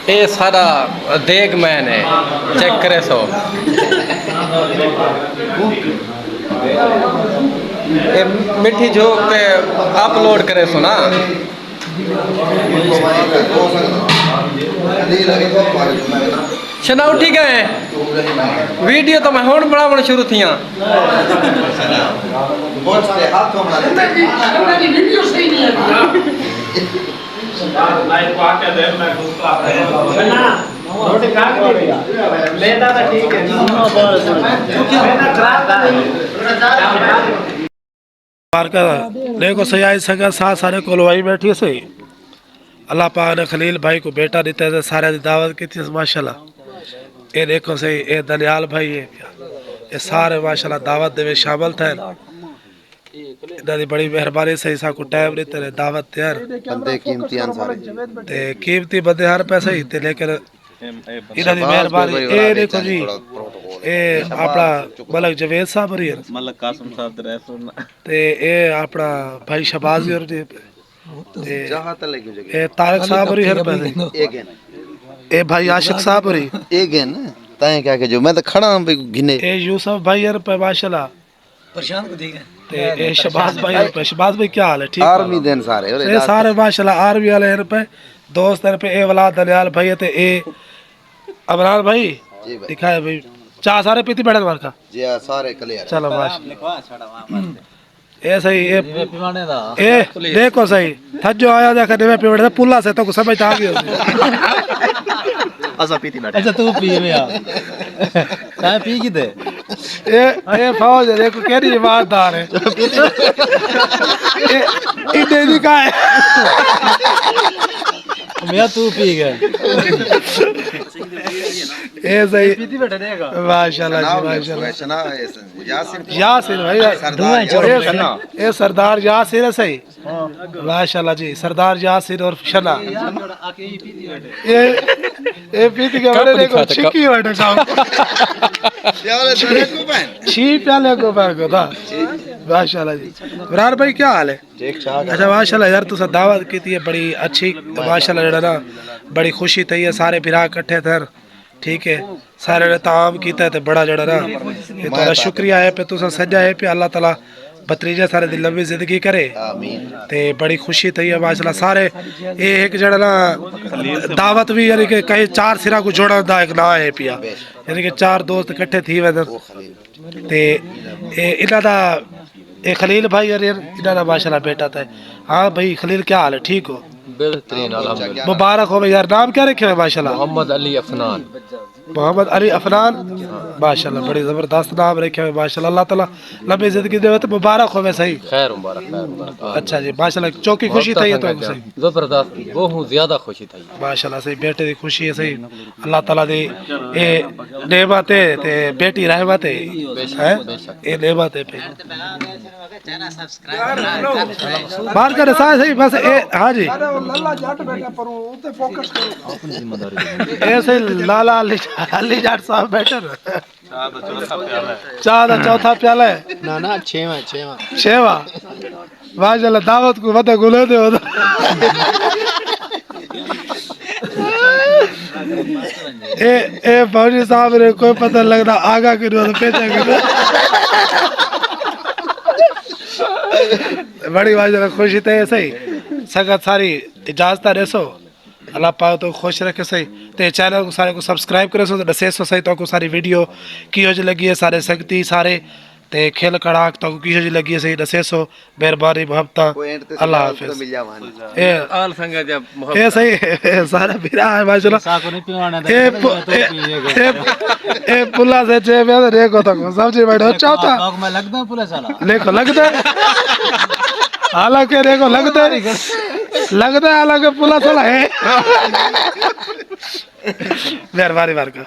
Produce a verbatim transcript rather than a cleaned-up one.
اے سارا دیگ مین ہے، چیک کریسو۔ اے مٹھی جھوک تے اپلوڈ کریسو نا۔ شنا اٹھی ڳئے۔ ویڈیو تو میں ہن بناوݨ شروع تھیاں۔ دیکھو سیائی سنگت ساتھ سارے کولوائی بیٹھی سی۔ اللہ پاک نے خلیل بھائی کو بیٹا دیتا ہے، سارے دی دعوت کی تھی، ماشاءاللہ۔ اے دیکھو سی، اے دنیال بھائی ہے، اے سارے ماشاءاللہ دعوت دے وچ شامل تھے۔ انہاں دی بڑی مہربانی، صحیح ساکوں ٹائم ݙتے نے، دعوت ݙیݨ۔ بندے قیمتی ہن سارے۔ تے قیمتی بندے ہن پئے صحیح تے، لیکن انہاں دی مہربانی۔ اے ݙیکھو جی، اے اپݨا ملک جاوید صاحب ہوری ہن۔ ملک قاسم صاحب تے رہسن۔ تے اے اپݨا بھائی شہباز ہوری۔ تے اے طارق صاحب ہوری ہن پئے۔ اے بھائی عاشق صاحب ہوری۔ اے گن۔ تائیں کہہ کے جو میں تے کھڑا ہاں بھئی گھنے۔ اے یوسف بھائی ہن پئے ماشاءاللہ۔ پریشان کو دیکھ تے اے شباز بھائی ہن پئے۔ شباز بھائی کیا حال ہے؟ ٹھیک آرمی دین سارے۔ اے سارے ماشاءاللہ آرمی والے ہن پئے۔ دوست ہن پئے۔ اے ولا دنیال بھائی تے اے عمران بھائی۔ جی بھائی۔ دکھائے بھائی۔ چاہ سارے پیتی بیٹھے تمہارے کا؟ جی ہاں، سارے کلیئر۔ چلو ماشاءاللہ۔ اے صحیح، اے اے دیکھو صحیح۔ تھجو آیا دیکھ دیوے پیوڑ دے پلا سے تو سمجھ آ گیا۔ اسا پیتی بیٹھے۔ اچھا تو پی وے آ۔ تاں پی کیتے؟ اے اے فوج ہے، دیکھو کیڑی ایماندار ہے۔ اے ایڈے دی کا ہے۔ میاں تو پی گئے۔ اے صحیح۔ ماشاءاللہ جی، ماشاءاللہ۔ یاسر بھائی، اے سردار یاسر ہے صحیح۔ ماشاءاللہ جی، سردار یاسر عرف شنا۔ اے اے پیتی کے بڑے دیکھو چھکی وٹے کام۔ چھی پیالے کو پیر کو تھا۔ ماشاءاللہ جی۔ عمران بھائی کیا حال ہے؟ ٹھیک ٹھاک۔ اچھا ماشاءاللہ یار، تساں دعوت کیتی ہے بڑی اچھی، ماشاءاللہ جڑا نا بڑی خوشی تھئی ہے، سارے بھرا اکٹھے تھے، ٹھیک ہے، سارے نے تعام کیتا ہے تے بڑا جڑا نا اے تہاڈا شکریہ ہے پہ تساں سجا ہے پہ اللہ تعالی بھتریجے سارے دی لمبی زندگی کرے۔ تے بڑی خوشی تھئی ہے ماشاءاللہ سارے اے ہک جڑا نا دعوت وی یعنی کہ کہیں چار سراں کو جوڑن دا ہک ناں ہے پیا، یعنی کہ چار دوست اکٹھے تھی ویندن۔ تے اے انہاں دا اے خلیل بھائی ہن، انہاں دا ماشاءاللہ بیٹا تے۔ ہاں بھائی خلیل کیا حال ہے؟ ٹھیک ہو؟ بہترین الحمدللہ۔ مبارک ہوے یار، نام کیا رکھے ہوئے ماشاءاللہ؟ محمد علی افنان۔ محمد علی افنان۔ ماشاءاللہ بڑی زبردست نام رکھے ہوئے ماشاءاللہ، اللہ تعالی لمبی زندگی دے تے مبارک ہوے صحیح۔ خیر مبارک، خیر مبارک۔ اچھا جی ماشاءاللہ چوکی خوشی تھئی ہے تو صحیح۔ زبردست، بہت زیادہ خوشی تھئی۔ ماشاءاللہ صحیح، بیٹے دی خوشی ہے صحیح۔ اللہ تعالی دی اے نعمت ہے تے بیٹی رحمت ہے۔ ہیں؟ اے نعمت ہے پہ۔ بات کرے سارے صحیح بس اے ہاں جی۔ اے صحیح لالا علی علی جٹ صاحب بیٹھے۔ چاہ دا چوتھا پیالہ ہے۔ نہ نہ چھیواں چھیواں۔ چھیواں۔ ماشاءاللہ دعوت کو ودے گلے دے ہودا۔ اے اے فوجی صاحب نے کوئی پتہ لگدا آگا کہ نو پیچھے کہ۔ بڑی ماشاءاللہ خوشی تے صحیح۔ سنگت ساری اجازت ڈیسو۔ اللہ پاک تو خوش رکھے سہی۔ تے چینل کو سارے کو سبسکرائب کرے سو تے ڈسے سو سہی تو کو ساری ویڈیو کیہو جی لگی ہے سارے سنگتی سارے تے کھل کڑاک تو کو کیہو جی لگی ہے سہی ڈسے سو۔ مہربانی محبتاں۔ اللہ حافظ۔ اے آل سنگت جا محبت۔ اے سہی اے سارا بھرا ہے ماشاءاللہ۔ اے پلا سے چے پیا تے دیکھو تک سمجھی بیٹھو چاہتا۔ میں لگدا پلا سالا۔ دیکھو لگدا۔ حالانکہ دیکھو لگدا۔ لگدا حالانکہ پلا سالا ہے۔ مہربانی مار کا۔